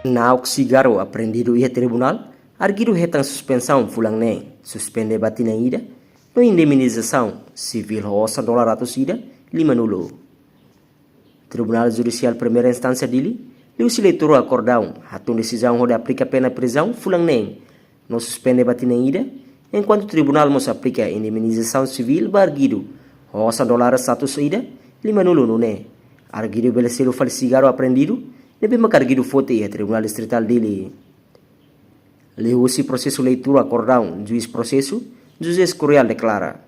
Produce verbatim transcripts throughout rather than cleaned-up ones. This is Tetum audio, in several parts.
Nauk sigarru apreendidu iha tribunál, arguidu hetan suspensaun fulan neen, suspende ba tinan ida, no indemnizasaun sivíl ho osan dolar atus ida lima nulu. Tribunál Judisiál Primeira Instánsia Dili, liuhusi leitura akordaun, hatun desizaun hodi aplika pena prizaun fulan neen, no suspende ba tinan ida, enkuantu tribunál mós aplika indemnizasaun sivíl ba arguidu, ho osan dolar atus ida lima nulu nune'e arguidu bele selu fali sigarru apreendidu, ne'ebé mak arguidu foti iha Tribunál Distritál Dili. Liuhusi prosesu leitura akordaun, juís prosesu, José Escorial deklara: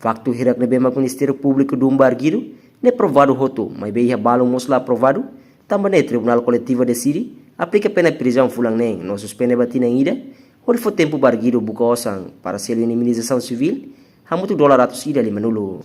faktu hirak ne'ebé mak Ministériu Públiku dun ba arguidu, ne'e provadu hotu, maibé iha balu mós la aprovadu, tanba ne'e Tribunál Koletivu deside aplika pena prizaun fulan neen, no suspende ba tinan ida, hodi fó tempu ba arguidu buka osan para selu indemnizasaun sivíl, hamutuk dolar atus ida lima nulu.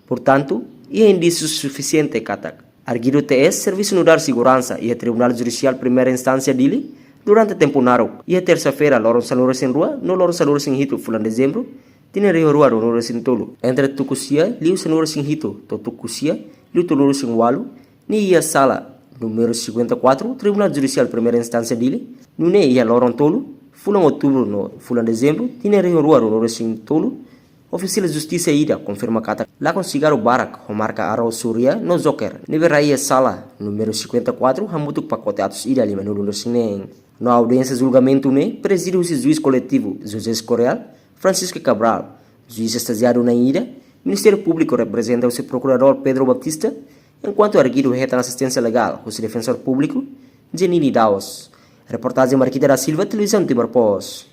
Portantu, iha indísiu sufisiente katak arguidu T S servisu nu'udar seguransa iha Tribunál Judisiál Primeira Instánsia Dili durante tempu naruk, iha tersa-feira, loron sanulu-resin-rua no loron sanulu-resin-hitu fulan Dezembru, tinan rihun rua ruanulu-resin-tolu, entre tuku sia liu sanulu-resin-hitu to'o tuku sia liu tolunulu-resin-ualu, nia iha sala númeru cinquenta e quatro, Tribunál Judisiál Primeira Instánsia Dili, nune'e iha loron tolu fulan Outubru no fulan Dezembru, tinan rihun rua ruanulu-resin-tolu, ofisiál justisa ida konfirma katak lakon sigarru barak ho marka Arrow Surya no Joker, ne'ebé rai iha sala númeru cinquenta e quatro, hamutuk pakote atus ida limanulu-resin-neen. No audiénsia julgamentu ne'e prezide husi juís koletivu José Escorial, Francisco Cabral, juís estajiáriu na'in ida, Ministériu Públiku reprezenta husi Prokuradór Pedro Baptista, enkuantu arguidu hetan asisténsia legál husi Defensór Públiku, Jenini Daos. Reportajen Marquita da Silva, Televizaun Timor Post.